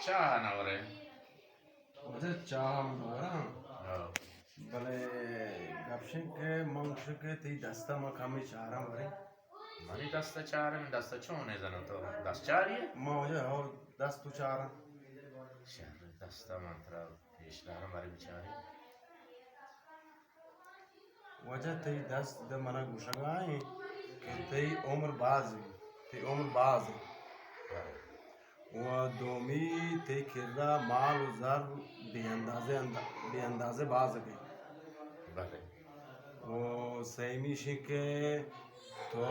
چاہ نہ ورے؟ واجہ چاہ ہم نہ وراں۔ ہاں۔ بلے گپ شنگ کہ من گوشاں کہ تئی دستا ما کمی چاراں ورے۔ منی دستا چارے، من دستا چون ہے زنو تو دست چاری ہے؟ ما واجہ ہو دست تو چاراں۔ شر دستا من ترا پیش داراں، بارے بچارے۔ واجہ تئی دست دے منا گوشگا ایں کہ تئی عمر باز ایں، تئی عمر باز ایں۔ و دومی تئی کرا مال و زر بے اندازے اند-، بے اندازے باز ایں۔ بلے۔ و سیمی شی کہ تو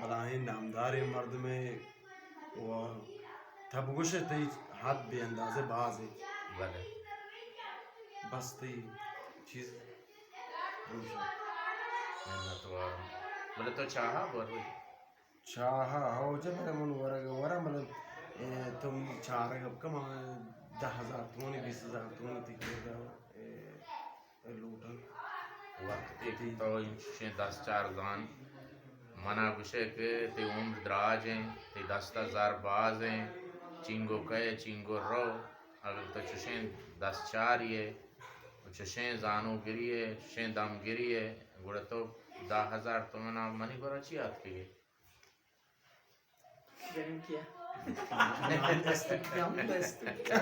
بلاہیں نامداریں مردمے و تب گوشے تئی حد بے اندازے باز ایں۔ بلے۔ بس تئی چیز روشن۔ منت وارم۔ بلے تو چاہا بر بھائی۔ چاہا، ہو جا بلے من ورگ ورا، مطلب، اے، تو چارگ اب کم، دہ ہزار تومنی، بیس ہزار تومنی تئی کرا، اے، لوٹاں۔ وقتی کہ تو انچیں دست چار زان، منا گوشے کہ تئی عمر دراج ایں، تئی دستا زر باز ایں، چینگو کئے، چینگو رو، اگر تو چشیں دست چاری ئے، و چشیں زانوگری ئے، چشیں دمگری ئے، گڑا تو دہ ہزار تومنا منی گورا چی آتکگے؟ گرم کیا؟ ہم دست کیا؟